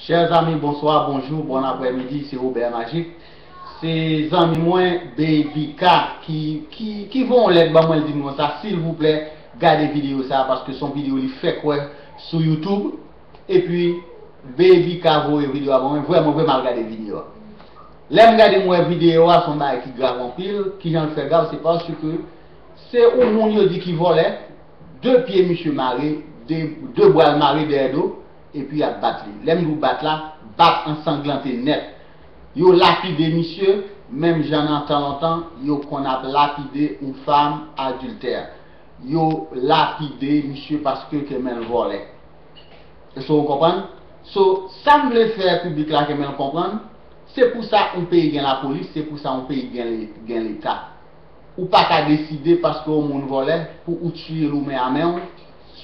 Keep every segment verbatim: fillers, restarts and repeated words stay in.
Chè zanmi, bonswa, bonjou, bon aprèmidi, se Robert Magic. Se zanmi mwen, Baby K, ki, ki, ki voye yon lèt ban mwen, li di m konsa, silvouplè, gade videyo sa, paske se yon videyo li fèk wè sou YouTube. Epi, Baby K voye videyo a ban mwen, vrèman, vrèman, al gade videyo a. Lè m gade, m wè videyo a, se yon bagay ki grav anpil. Kijan l fè grav? Se paske se yon moun yo di ki vòlè, de pye misye mare, de, de bra l mare dèyè do, epi y ap bat li. Lè m di w bat la, bat ansanglante nèt. Yo lapide misye, menm jan nan tan lontan, yo konn ap lapide yon fanm adiltè. Yo lapide misye paske ke men l vòlè. Èske w konprann? So, sa m vle fè piblik la ke men l konprann, se pou sa yon peyi gen lapolis, se pou sa yon peyi gen le-, gen leta. Ou pa ka deside paske yon moun vòlè pou ou tiye l ou men a men w,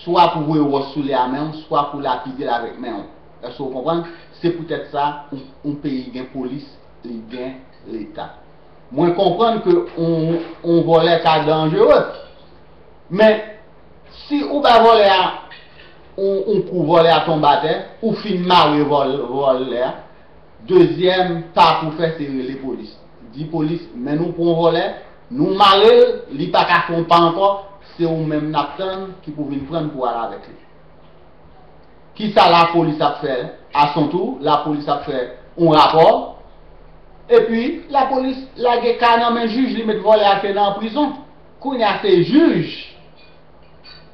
swa pou voye wòch sou li a men w, swa pou lapide l avèk men w. Èske w konprann? Se poutèt sa, yon, yon peyi gen polis, li gen leta. Mwen konprann ke yon, yon vòlè ka danjere, men si ou ba vòlè a yon, yon kou, vòlè a tonbe atè, ou fin mare vòl-, vòlè a, dezyèm pa pou fè se rele polis. Di polis, men nou pran vòlè, nou mare l, li pa ka fè yon pa ankò, se ou menm n ap tann ki pou vin pran l pou al avèk li. Kisa lapolis ap fè? Asontou, lapolis ap fè yon rapò, epi lapolis lage ka nan men jij, li met vòlè a atè nan prizon. Kounye a, se jij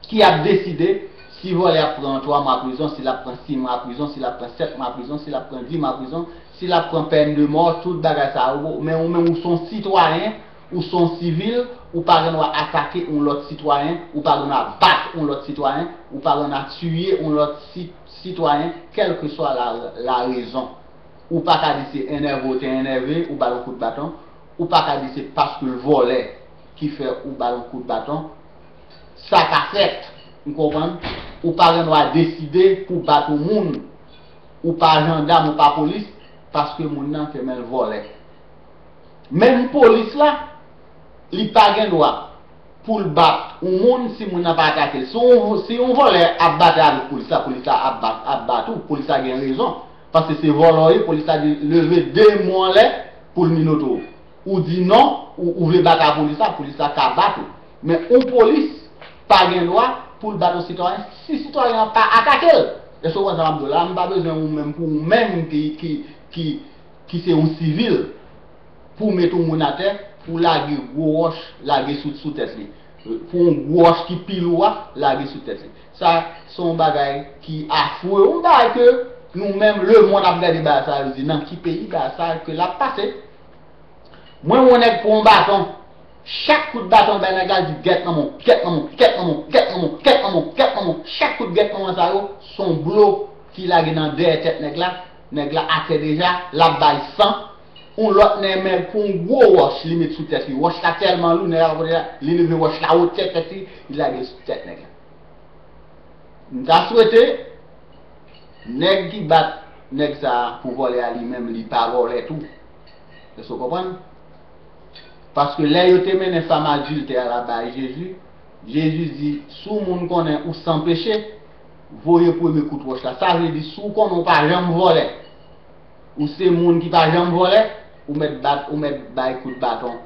ki ap deside si vòlè ap pran twa mwa prizon, si l ap pran sis mwa prizon, si l ap pran sèt mwa prizon, si l ap pran dis mwa prizon, si l ap pran pèn de mò, tout bagay sa yo. Men ou menm, ou se yon sitwayen, ou se yon sivil, ou pa gen dwa atake yon lòt sitwayen, ou pa gen dwa bat yon lòt sitwayen, ou pa gen dwa tiye yon lòt si-, sitwayen, kèlkeswa la, la rezon. Ou pa ka di se enève ou te enève, ou ba l yon kout baton. Ou pa ka di se paske l vòlè ki fè ou ba l yon kout baton. Sa ka fèt, ou konprann? Ou pa gen dwa deside pou bat yon moun. Ou pa jandam, ou pa polis, paske moun nan te men l vòlè. Menm polis la, li pa gen dwa pou l bat yon moun si moun nan pa atake l. Si yon, si yon vòlè ap batay avèk polis la, polis la ap bat, ap bat ou, polis la gen rezon. Paske se vòlè w ye, polis la di leve de men w anlè pou l minote w. Ou di non, ou, ou vle batay ak polis la, polis la ka bat ou. Men yon polis pa gen dwa pou l bat yon sitwayen si sitwayen an pa atake l. Èske w konprann sa m ap di w la? M pa bezwen ou menm pou ou menm ki, ki, ki, ki se yon sivil pou w met yon moun atè, pou w lage gwo wòch, lage sou, sou tèt li. Pou yon gwo wòch ki pi lou a, lage sou tèt li. Sa, se yon bagay ki afre, yon bagay ke nou menm, lemonn ap gade bagay sa, yo di, nan ki peyi bagay sa ke l ap pase? Mwen, yon nèg pran yon baton, chak kout baton bay nèg la, l di, gèt nan men w, gèt nan men w, gèt nan men w, gèt nan men w, gèt nan men w, gèt nan men w. Chak kout gèt nan men w sa yo, se yon blo ki lage nan dèyè tèt nèg la, nèg la atè deja, l ap bay san. Yon lòt nèg, men pou yon gwo wòch, li met sou tèt li. Wòch la tèlman lou, nèg la pa pote la, li leve wòch la wotè tèt li, li lage l sou tèt nèg la. M ta swete, nèg ki bat nèg sa a pou vòlè a li menm, li pa vòlè tou. Èske w konprann? Paske lè yo te mennen fanm adiltè la bay Jezi, Jezi di, si yon moun konnen ou san peche, voye premye kout wòch la. Sa vle di, si w konnen w pa janm vòlè, ou se moun ki pa janm vòlè, ou mèt bat, ou mèt bay kout baton.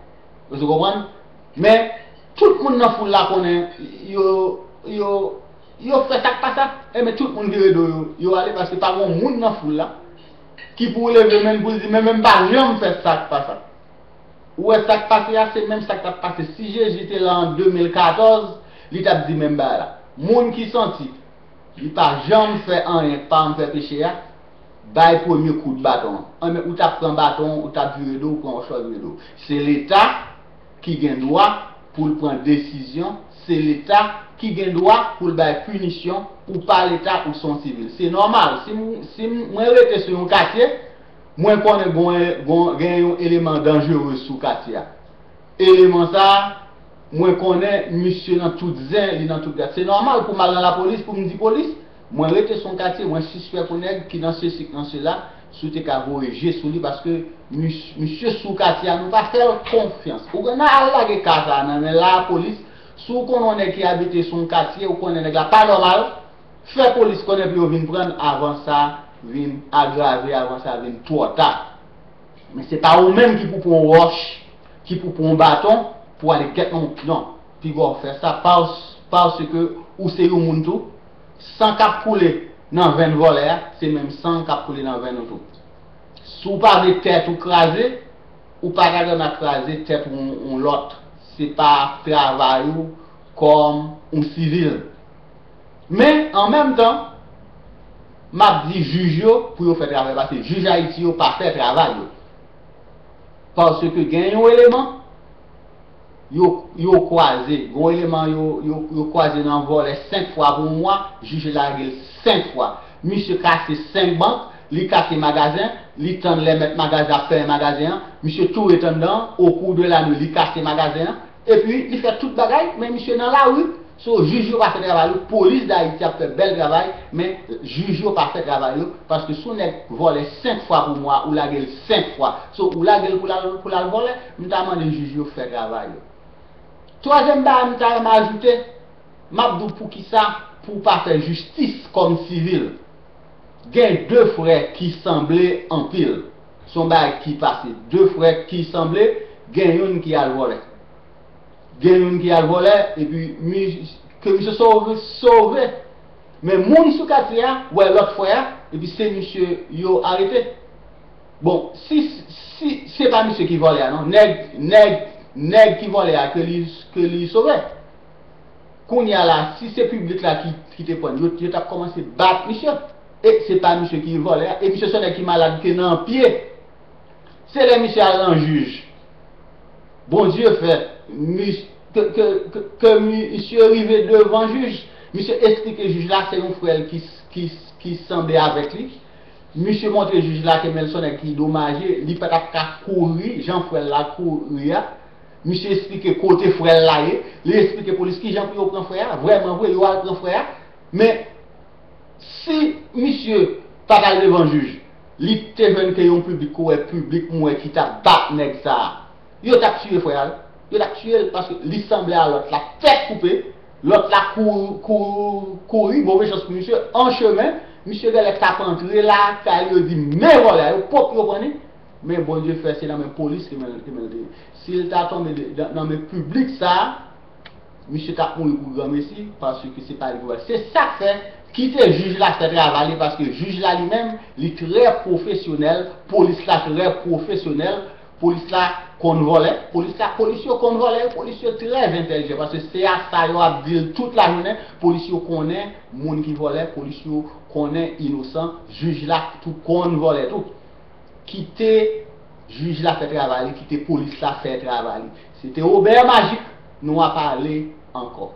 Èske w konprann? Men, tout moun nan foul la konnen yo, yo, yo fè sa k pa sa. Enben, tout moun vire do yo, yo ale, paske pa gen moun nan foul la ki pou leve men l pou l di, men, men m pa janm fè sa k pa sa. Ou wè sa k pase a, se menm sa k t ap pase. Si Jezi te la an de mil katòz, li t ap di menm bagay la. Moun ki santi li pa janm fè anyen, k pa janm fè peche a, bay premye kout baton an. Enben, ou t ap pran baton, ou t ap vire do, ou pran wòch la, ou vire do. Se Leta ki gen dwa pou l pran desizyon, se Leta ki gen dwa pou l bay pinisyon, ou pa Leta, ou se yon sivil. Se nòmal, si m, si m, mwen rete sou yon katye, mwen konnen gon, gon, gen yon eleman danjere sou katye a. Eleman sa a, mwen konnen misye nan tout zen, li nan tout gat. Se nòmal pou m al nan lapolis, pou m di polis, mwen rete sou yon katye, mwen sispèk yon nèg ki nan sesi, nan sela, si w te ka voye je sou li, paske mis-, misye sou katye a, nou pa fè l konfyans. Ou konn al lage ka sa a nan men lapolis, si w konnen yon nèg ki abite sou yon katye, ou konnen nèg la pa nòmal, fè polis konnen pou yo vin pran l avan sa, vin agrave avan sa vin twò ta. Men se pa ou menm ki pou pran yon wòch, ki pou pran yon baton pou ale gèt yon moun. Non, piga w fè sa pas, paske ou se yon moun tou. San k ap koule nan venn vòlè a, se menm san k ap koule nan venn ou tou. Si w pa vle tèt ou kraze, ou pa ta dwe nan kraze tèt yon, yon lòt. Se pa travay ou kòm yon sivil. Men, an menm tan, m ap di jij yo pou yo fè travay, paske jij Ayiti yo pa fè travay yo. Paske gen yon eleman, yo, yo kwaze, gen yon eleman yo, yo, yo kwaze nan vòlè senk fwa pou yon mwa, jij lage l senk fwa. Misye kase senk bank, li kase magazen, li tann lè mèt magazen ap fèmen magazen an, misye tou ret anndan, okou de lanwi, li kase magazen an, epi li fè tout bagay, men misye nan lari. So, jij yo pa fè travay yo, polis Dayiti ap fè bèl travay, men jij yo pa fè travay yo, paske si yon nèg vòlè senk fwa pou mwa, ou lage l senk fwa. So, ou lage l pou l al, pou l al vòlè, m ta mande jij yo fè travay yo. Twazyèm bagay m ta renmen ajoute, m ap di w poukisa, pou w pa fè jistis kòm sivil. Gen de frè ki sanble anpil. Se yon bagay ki pase. De frè ki sanble, gen youn ki al vòlè. Gen youn ki al vòlè, epi mi, ke misye sove, sove. Men moun sou katye a wè lòt frè a, epi se misye yo arete. Bon, si, si se pa misye ki vòlè a, non, nèg, nèg, nèg ki vòlè a ke li, ke li sove. Kounye a la, si se piblik la ki, ki te pran l, yo, yo t ap kòmanse bat misye. E se pa misye ki vòlè a, e misye se yon nèg ki malad ke nan pye. Se lè misye al nan jij. Bondye fè, mis-, ke, ke, ke, ke misye rive devan jij. Misye esplike jij la se yon frè l ki, ki, ki sanble avèk li. Misye montre jij la ke men l se yon nèg ki domaje, li pa t ap ka kouri jan frè l la kouri a. Misye esplike kote frè l la ye, li esplike polis kijan pou yo pran frè a, vrèman vre, yo al pran frè a. Men, si misye pa t al devan jij, li te jwenn ke yon piblik, ou wè piblik m wè ki t ap bat nèg sa a. Yo t ap tiye frè a, wi. Yo t ap tiye l paske li sanble a lòt la tèt koupe, lòt la kou-, kou-, kouri, move chans pou misye, an chemen, misye genlè t ap antre lakay li, yo di men vòlè a, yo pòp yo pran li. Men Bondye fè se nan men polis ke men, ke men l te ye. Si l ta tonbe de, nan, nan men piblik sa a, misye t ap mouri pou granmesi, paske se pa li ki pral. Se sa k fè, kite jij la fè travay li, paske jij la li menm, li trè pwofesyonèl, polis la trè pwofesyonèl, polis la konn vòlè, polis la, polis yo konn vòlè, polis yo trè entèlijan, paske se a sa yo ap di l tout lajounen, polis yo konnen moun ki vòlè, polis yo konnen inosan, jij la tou konn vòlè tou. Kite jij la fè travay li, kite polis la fè travay li. Se te Robert Magic, nou a pale ankò.